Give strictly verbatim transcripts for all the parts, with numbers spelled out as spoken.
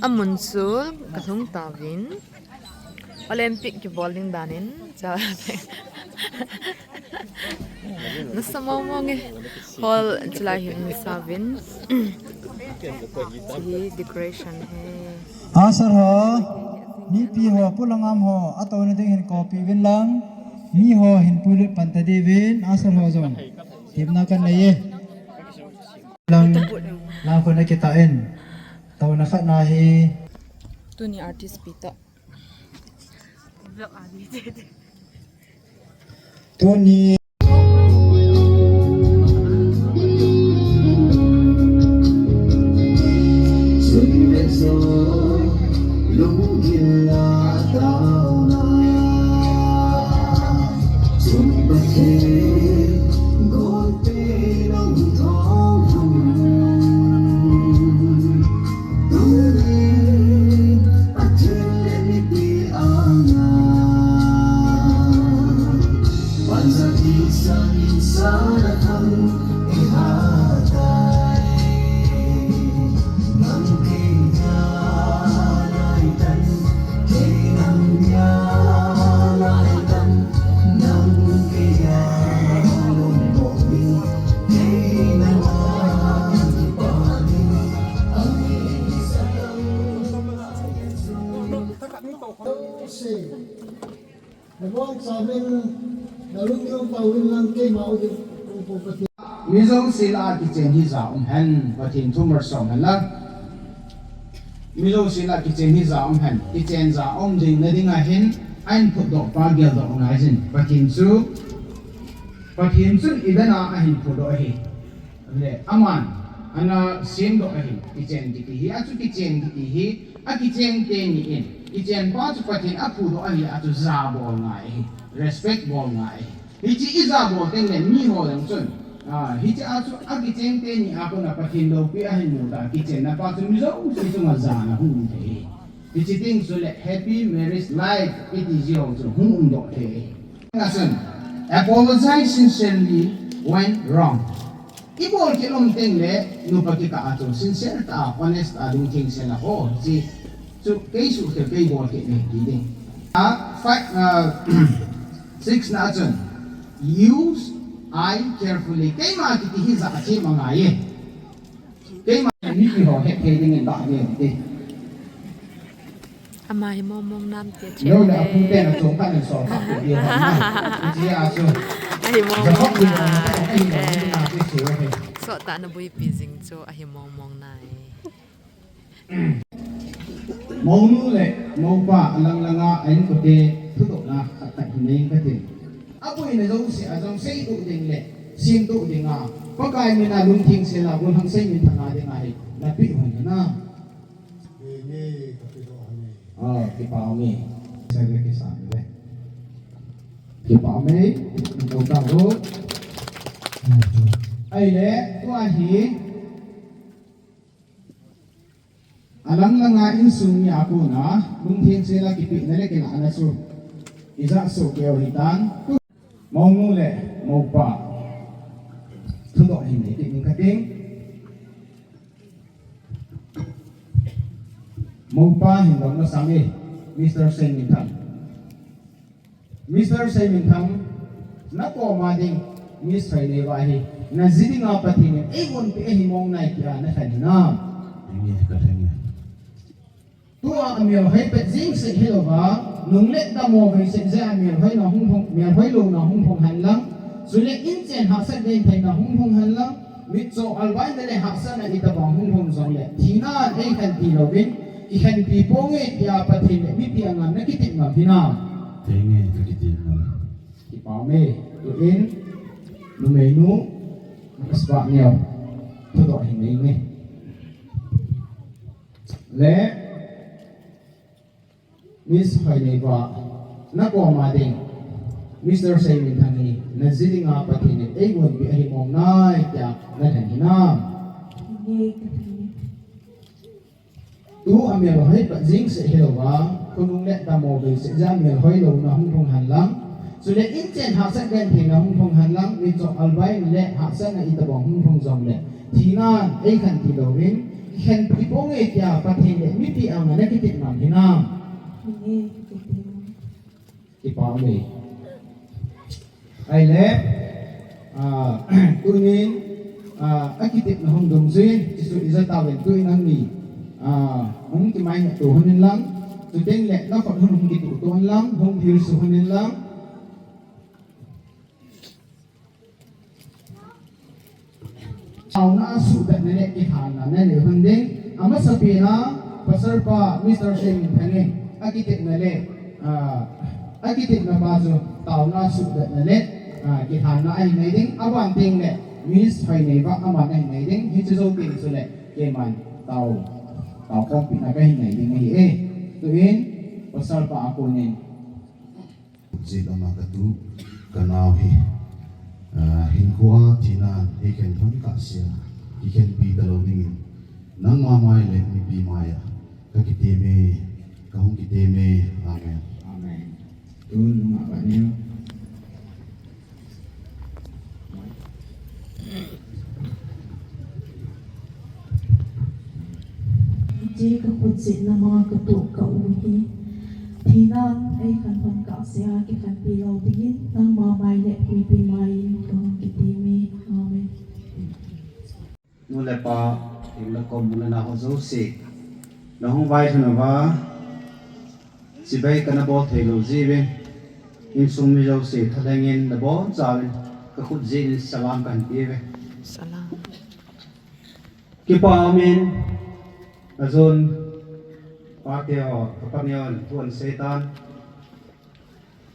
Mun chu kalhung tauvin. Olympic kibol ding danin. Cha. Nasa mong mong e. Hall chulai hin nasa uvin. Hiche hi decoration ahi. Usher ho, mipi ho, pulangam ho, atouna ding hin kopi uvin lang. Mi ho hin puilut pan tadiuvin, usher ho jong. Themna kanei e. Lang, lang khun akitah in. Touna khat na hi. Tuni artist pi toh. Tuni. Mi jouse lah a kichen hi ja um hen, Pathen thu malsom hen lang. Mi jouse lah a kichen hi ja um hen, kichen ja um ding na ding ahin, ahin phutdoh pa geldoh ngai jin. Pathen chu, Pathen chun Eden a ahin phutdoh ahi. Le, aman, ana semdoh ahi, kichen kiti hi, achu kichen kiti hi, akichen teni in, kichen pa chu Pathen aphutdoh ahi, achu ja bol ngai ahi, respect bol ngai ahi. Hiche ija bol teng le miho jong chun, ah, hiche a chu akichen teni a kona Pathen loupi ahin mu ta, kichenna pa chu mi jouse chunga jana hung um thei. Hiche teng chu le happy marriage life iti ji ho chu hung umdoh thei. Asun, apologize sincerely when wrong. Ibol kit lom teng le, nupa kikah a chu sincere tah a, honest tah a, lungtheng sel a, o, hiche chu kei suhkhel kei bol kit ne, ti ding. A, five, a, six na a chun, use I carefully. Keima kiti hi ja a chim angai e. Keima mipi ho het thei dingin ba nge, ti. Ama hi mong mong nam ti a chim. Lo le apu te na chong khat in sol khat ko ti ho na. Ti a chu. Ahi mong mong na. Ahi mong mong na ti chu ahi. Sot tah na buipi jing chu ahi mong mong nai. Mounu le moupa alang langa a inkote thudohna khat khat hin nei kati. Aboina jouse a jong seidoh ding le semdoh dinga Pakai mina lungtheng sel a gollhang Seiminthang a dinga hi napeh hon hinam? Amen. Kapeh hon e. Ah, kipah e. Seidoh kisa le. Kipah e. Tou tang ro. Ahile, tua hi. Alang langa insung mi a kona, lungtheng sel a kipehna le kilahna chu ijat soh keu hitam? Mounu le moupa thudoh hin nei kit ning kating. Moupa hin dong masang e, Mister Seiminthang. Mister Seiminthang, nakoma ding Miss Hoineiva hi naji dinga Pathen in eigonpeh ahi mong nai tia nalhen hinam? Henge, kalhenge. Tua amel hoi pet jeng seh hilouva, nung le damo vei seh jeh a mel hoina hung phong, mel hoilouna hung phong hen lang, chule inchen hahsat gentheina hung phong hen lang, mitcho alvaina le hahsatna itobang hung phong jongle, thina in eikhen tilouvin, ikhenpi ponge tia Pathen le mipi anga nakitep ngam hinam? Henge, kakitep ngam. Kipah e, tuin, numeinu, Miss Pahneo, thudoh hin nei inge. Le, Miss Hoineiva, nakoma ding Mister Seiminthang hi naji dinga Pathen in eigonpeh ahi mong nai tia nalhen hinam? Tu amel hoi pet jeng seh hilouva, khonung le damo vei seh jeh a mel hoilouna hung phong hen lang, chule inchen hahsat gentheina hung phong hen lang, mitcho alvaina le hahsatna itobang hung phong jongle, thina in eikhen tilouvin, Khenpi ponge tia Pathen le mipi anga nakitep nam hinam? Hinge, kitep. Kipa ume. Ahile, ah, tunin, ah, akitepna hung dungjuiyin, Jesu ija tauvin tuin nangni, ah, hung kimaingat to hung in lang, chuteng le nakhut hung hung kituh to in lang, hung hilsu hung in lang. Taona suhbetna le kihana nanei hun ding. Amasapen a, Pastor pa, Mister Shemin Thangin, akitepna le, ah, akitepna pa chu, taona suhbetna le, ah, kihana ahin nei ding, aban teng le, Miss Hoineiva, aman ahin nei ding, hiche jou teng chule, keiman, tao, tao khompi na kahin nei ding ahi e. Tuin, Pastor pa a konin. Jit ama katu, kanao hi, ah, hinkhoa thina, eikhen thon kahsea, kikhenpi talou dingin, nangma mai le mipi mai a, kakiteme, kahung kiteme. Amen. Amen. Tun nunga ba niu. Hiche kakhut jit nama katu ka u hi. Thina, eikhen thon kahsea, kikhenpi lou dingin, nangma mai le mipi mai in, kahung kiteme. Amen. Nu le pa, hing le kom, u le nao ho jouse. Nahung vailhun uva, chibai kana bol thei lou jiuvin, insung mi jouse thalhengin nabon chauvin, kakhut jit in salam kahin peuve. Salam. Kipa umin, ajon, pate ho, kapani hon, thu ahin seitan.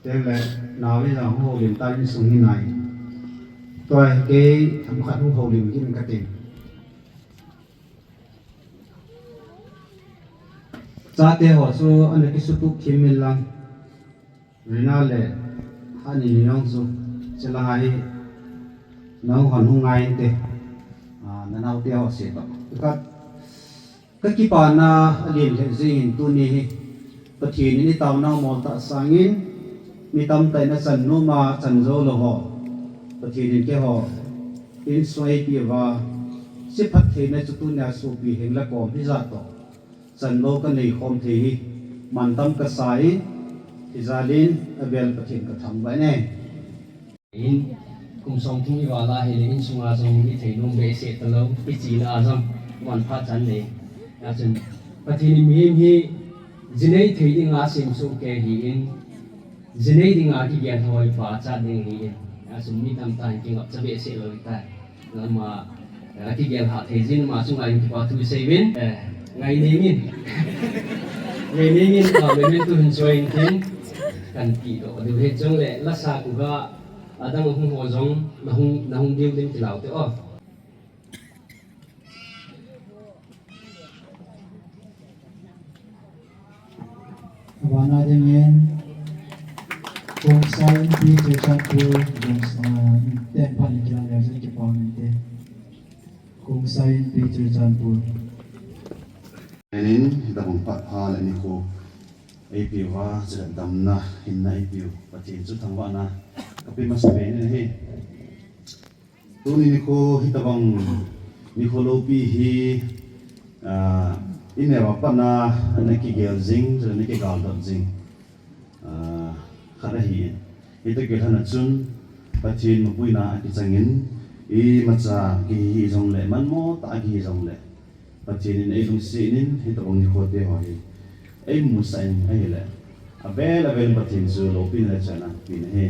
Tengle, nao hi jong houlim tan insung hi nai. Tua hi kei themkhat hung houlim kit in kati. Chate ho chu ana kisutup thim in lang. Rina le Hani ni jong chu, chule hi nao hon hung ngai inte. Ah, nanaote ho se toh. Khat Kakipana alen lheh jengin tuni hi Pathen in itaonau moltah sangin, mi tamtah in achan nom a chan jou lou ho Pathen in keiho insung eipeh uva, chephattheina chu tunia sopi heng le kom hijat toh chan lou kanei khom thei hi mantam kasa in, hijat in avel Pathen kathangvah e. In, kum somthum ivala hile insunga jong mi thei nom behseh talou, ichena a jong manphat chan nei. Achun, Pathen in mihem hi jinei thei dinga semsoh kei ahin, jinei dinga kigel hoipa achat ding ahin. Achun, mi tamtah in kingapcha behseh lou tai. Ama, eh, kigel hah thei jin ama chunga in kipa thu isei uvin, eh, ngai nengin. Ngai nengin, ah, memento hin join tin. Kan ti doh diu ahi chule, lasa kuga, adang hung ho jong, nahung, nahung diu din kilau te o. Abana dingin, Khongsai Inpi Churachandpur, Khongsai, ah, ten phan ni kila le jin kipa uvin te. Khongsai Inpi Churachandpur. Enin, hitobang phat pha le nikho eipeuva, chule damna, hinna eipeu Pathen chu thangvahna kape masapen in ahi. Tuni nikho hitobang nikho loupi hi, ah, ineo a pat a ana kigel jing, chule ana kigaldot jing, ah, khat ahi. Hitoh kilhon a chun Pathen mapuina akichangin, imacha kihi hijongle, manmo tah a kihi jongle, Pathen in eilungset in, hitobang nikho te ho hi eimusah in ahile, avel avel in Pathen chu loupina le chahna apen ahi.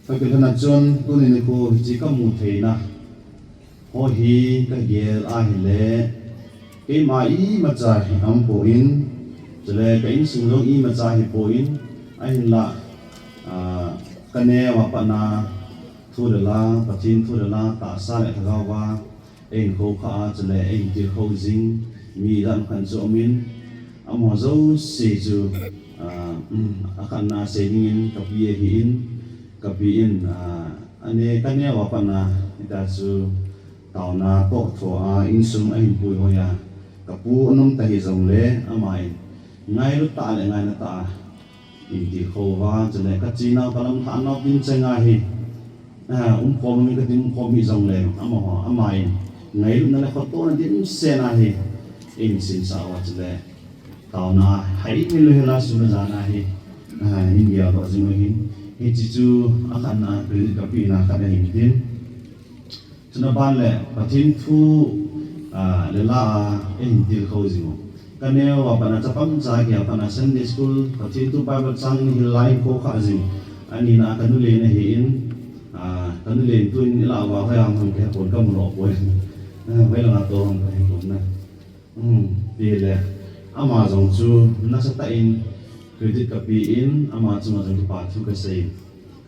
Kakilhon a chun tuni nikho hiche kamu theina ho hi kagel ahile, keima imacha hi aumpoi, chule ka insung jong imacha hipoi, ahinla, ah, kaneo a pat a thu le la, Pathen thu le la, tahsa le lhagao a eihin khoukhah a, chule eihin tilkhou jing mi ijat khat chu aumin, amaho jouse chu, ah, akhatna sei dingin kapi ahin, kapi in, ah, ane, kaneo a pat a, hitia chu taona toh thoa insung ahin puihoi a, kapu anom ta hijongle, amahin ngailu tah le ngaina tah a, in tilkhou uva, chule kachenau, kalamlhahnau tin cheng ahi, ah, umkhom in kati umkhom hijongle, amaho, amahin Ngailutna le khotohna dimset a hi, in sinsah uva chule, taona hai min lou hela suna jana hi, ah, in geldoh jing u ahin, hiche chu akhatna, credit kapehna khat ahin tin. Chuna ban le, Pathen thu, ah, le la a, eihin tilkhou jing u. Kaneo a pat a chapang cha kia pat a Sunday school, Pathen thu Bible chang in hil lai in kho kha jing. Anina kanu len ahin, ah, kanu len tuin ilah uva hoiya ham kahepon kamu lou poi. Ah, hoilanga toh ham kahepon na. Um, tile, ama jong chu nasatah in credit kapen, ama chunga jong kipa thu kasei.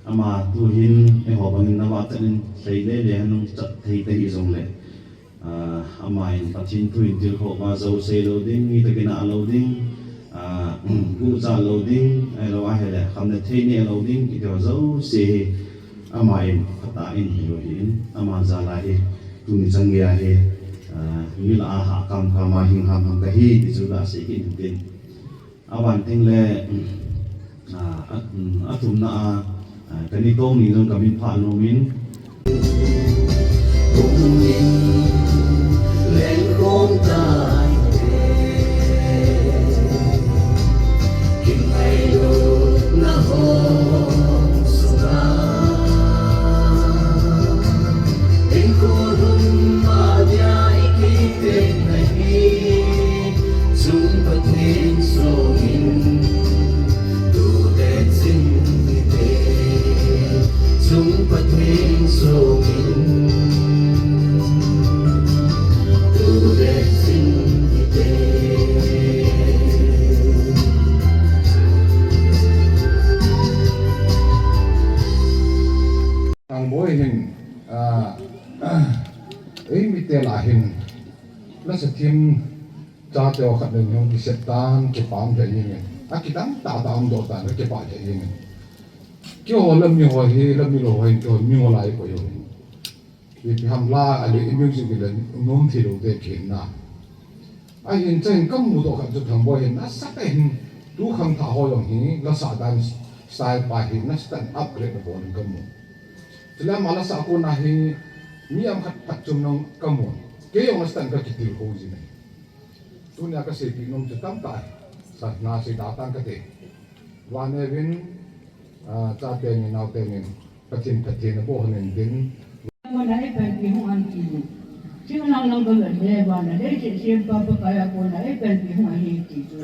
Ama tuhin eiho bangin navah chan in sei lele hanung chat thei tahih jongle, ah, ama in Pathen thu in tilkhou uva jou sei lou ding, mi toh kinah lou ding, ah, um, guhcha lou ding, ahilou ahile, khamna thei neh lou ding, kiti ho jouse hi ama in phatah in hil u ahin, ama jal a hi, tuni chan geiya hi, ah, mi lah a hahkam kama hing hamham kahi, ti chu kasei kit in tin. Aban teng le, ah, a, um, athumna a, ah, kani tong ni jong kamin phah nom in. Thangboi hin, ah, eimi te lah hin, lasa thim chate ho khat le ni hung kisep tan, kipah um lheh jengin. Akidang tahtah umdoh tan, kakipah lheh jengin. Keiho lam mi ho hi, lam mi lou ho hin, keiho mi ho lai koi ho hin. Ipi ham la, ale i music le nom thei lou te khen na. Ahin chahin kamudoh khat chu Thangboi hin nasatah in tu khangthah ho jong hi, lasa dan style pa hi nasatah in upgrade abol in kamu. Chule ama lasa kona hi mi ham khat phatchomna kamu. Kei jong nasatah in kakitilkhou jin ahi. Tunia kaseipeh nom chu tamtah ahi. Sa na sei da tan kate. Vanneo vin, ah, chate nin, naote nin, Pathen, Pathen aboh hon in tin. Kona eipanpi hung ham ti. Thinglang lang kavet le, van le leiset sempa Pakai a kona eipanpi hung ahi ti chu.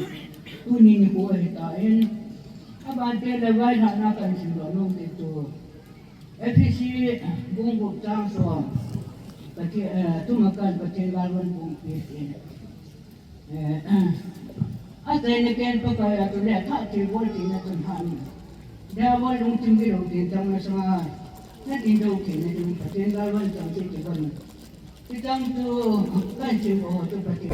Tuni nikho ahitan. Abante le vailhahna kahin simdoh nom ti chu. Ephesi bung gup chang som. Pathen, eh, tumakan Pathen galvon pumpi ti. Eh, achaina ken Pakai a tule athah thilbol tina chun hami. Diabol lungthim gilou tin chang masanga. Nadin dou theina ding Pathen galvon chang ti ti bon. Ti chang chu kan thilbol chu Pathen.